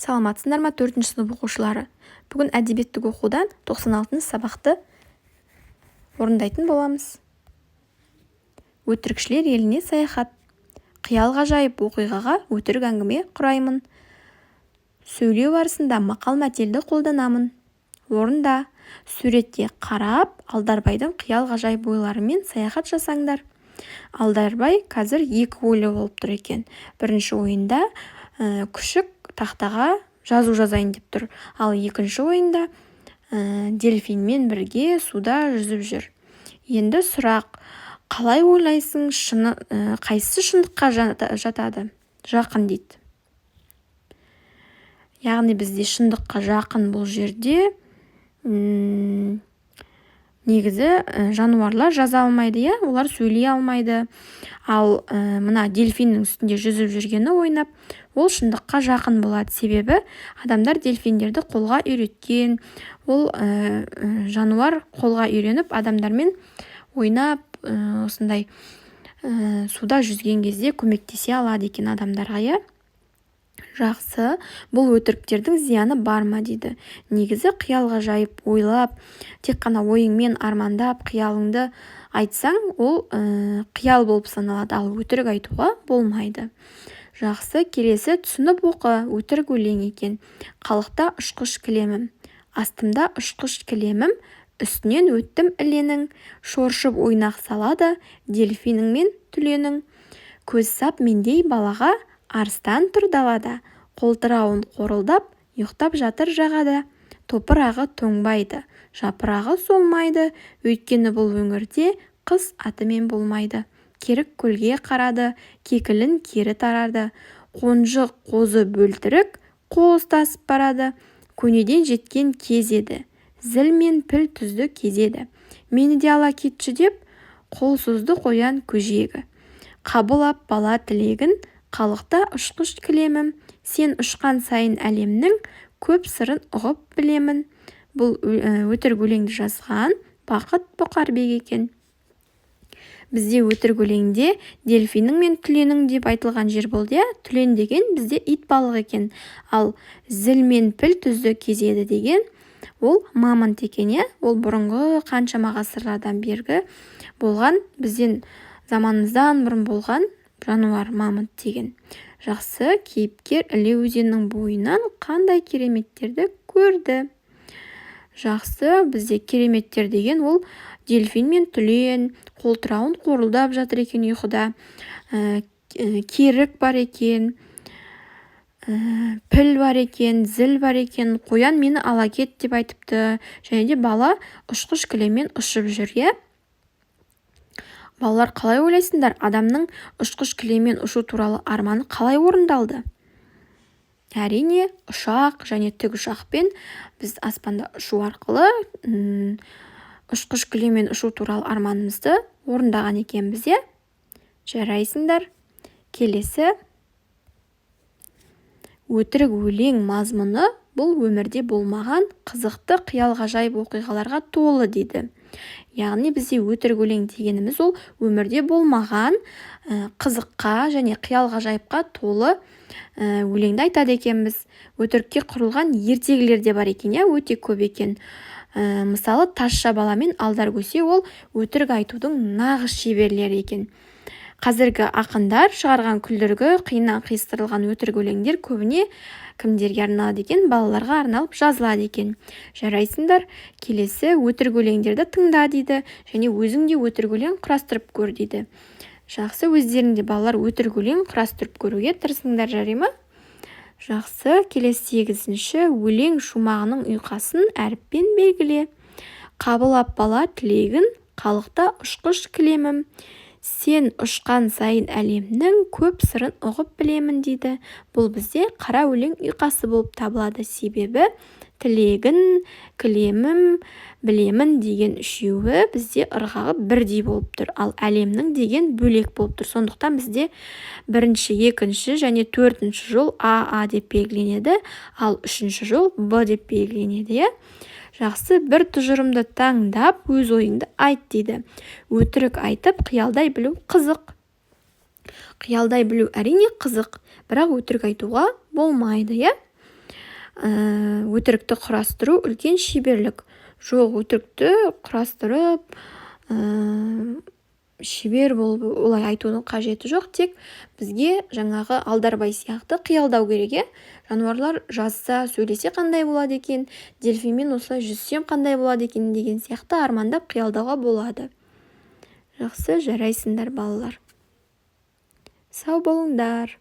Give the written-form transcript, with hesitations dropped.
Саламатсыңдар ма, төртінші сынып оқушылары! Бүгін әдебиеттік оқудан 96-сабақты орындайтын боламыз. Өтірікшілер еліне саяхат. Қиял ғажайып оқиғаға өтірік әңгіме құраймын. Сөйлеу барысында мақал-мәтелді қолданамын. Орында. Суретке қарап, Алдарбайдың қиял ғажайып ойларымен саяхат жасаңдар. Алдарбай қазір екі ойлы болып тұр екен. Бірінші ойында күшік тақтаға жазу жазайын деп тұр, ал екінші ойында дельфинмен бірге суда жүзіп жүр. Енді сұрақ: қалай ойлайсың, шыны, қайсысы шындыққа жатады, жақын дейді? Яғни бізде шындыққа жақын бұл жерде негізі жануарлар жаза алмайды, иә, олар сөйлей алмайды. Ал мына дельфиннің үстінде жүзіп жүргені ойнап, ол шындыққа жақын болады, себебі адамдар дельфиндерді қолға үйреткен. Ол жануар қолға үйреніп, адамдармен ойнап, осындай суда жүзген кезде көмектесе алады екен адамдарға, иә. Жақсы. Бұл өтіріктердің зияны бар ма дейді. Негізі қиял ғажайып ойлап, тек қана ойыңмен армандап, қиялыңды айтсаң, ол қиял болып саналады, ал өтірік айтуға болмайды. Жақсы, келесі түсініп оқы. Өтірік өлең екен. Қалықта ұшқыш кілемім, астымда ұшқыш кілемім, үстінен өттім іленің, шоршып ойнақ салады дельфинің мен түленің. Көз сап мендей балаға, арыстан тұр далада, қолтырауын қорылдап, ұйықтап жатыр жағада. Топырағы тоңбайды, жапырағы солмайды, өйткені бұл өңірде қыс атымен болмайды. Керік көлге қарады, кекілін кері тарады. Қонжық, қозы бөлтірік қол ұстасып барады. Көнеден жеткен кез еді, зіл мен піл түзді кезеді. Мені де ала кетші деп, қол созды қоян көжегі. Қабыл ап бала тілегін, қалықта ұшқыш кілемім, сен ұшқан сайын әлемнің көп сырын ұғып білемін. Бұл өтірік өлеңді жазған Бақыт Бұқарбек екен. Бізде өтірік өлеңде дельфинің мен түленің деп айтылған жер болды, иә. Түлен деген бізде ит балық екен, ал зіл мен піл түзді кезеді деген ол мамонт екен, иә. Ол бұрынғы қаншама ғасырлардан бергі болған, бізден заманымыздан бұрын болған жануар мамонт деген. Жақсы. Кейіпкер Іле өзенінің бойынан қандай кереметтерді көрді? Жақсы, бізде кереметтер деген ол дельфин мен түлен қолтырауын қорылдап жатыр екен ұйқыда, керік бар екен, піл бар екен, зіл бар екен, қоян мені ала кет деп айтыпты және де бала ұшқыш кілеммен ұшып жүр, иә. Балалар, қалай ойлайсыңдар, адамның ұшқыш кілеммен ұшу туралы арманы қалай орындалды? Әрине, ұшақ және тікұшақпен біз аспанда ұшу арқылы ұшқыш кілеммен ұшу туралы арманымызды орындаған екенбіз, иә. Жарайсыңдар. Келесі өтірік өлең мазмұны бұл өмірде болмаған қызықты қиял ғажайып оқиғаларға толы дейді. Яғни бізде өтірік өлең дегеніміз ол өмірде болмаған қызыққа және қиял ғажайыпқа толы өлеңді айтады екенбіз. Өтірікке құрылған ертегілер де бар екен, иә, өте көп екен. Мысалы, тазша бала мен Алдар көсе, ол өтірік айтудың нағыз шеберлері екен. Қазіргі ақындар шығарған күлдіргі, қиыннан қиыстырылған өтірік өлеңдер көбіне кімдерге арналады екен? Балаларға арналып жазылады екен. Жарайсыңдар. Келесі өтірік өлеңдерді тыңда дейді және өзің де өтірік өлең құрастырып көр дейді. Жақсы, өздерің де, балалар, өтірік өлең құрастырып көруге тырысыңдар, жарай ма? Жақсы, келесі сегізінші өлең шумағының ұйқасын әріппен белгіле. Қабыл ап бала тілегін, қалықта ұшқыш кілемім, сен ұшқан сайын әлемнің көп сырын ұғып білемін дейді. Бұл бізде қара өлең ұйқасы болып табылады, себебі тілегін, кілемім, білемін деген үшеуі бізде ырғағы бірдей болып тұр, ал әлемнің деген бөлек болып тұр. Сондықтан бізде бірінші, екінші және төртінші жол а, а деп белгіленеді, ал үшінші жол б деп белгіленеді, иә. Жақсы. Бір тұжырымды таңдап, өз ойыңды айт дейді. Өтірік айтып қиялдай білу қызық. Қиялдай білу, әрине, қызық, бірақ өтірік айтуға болмайды, иә. Өтірікті құрастыру үлкен шеберлік. Жоқ, өтірікті құрастырып, шебер болып олай айтудың қажеті жоқ. Тек бізге жаңағы Алдарбай сияқты қиялдау керек, иә. Жануарлар жазса, сөйлесе, қандай болады екен, дельфинмен осылай жүзсем, қандай болады екен деген сияқты армандап, қиялдауға болады. Жақсы, жарайсыңдар, балалар, сау болыңдар.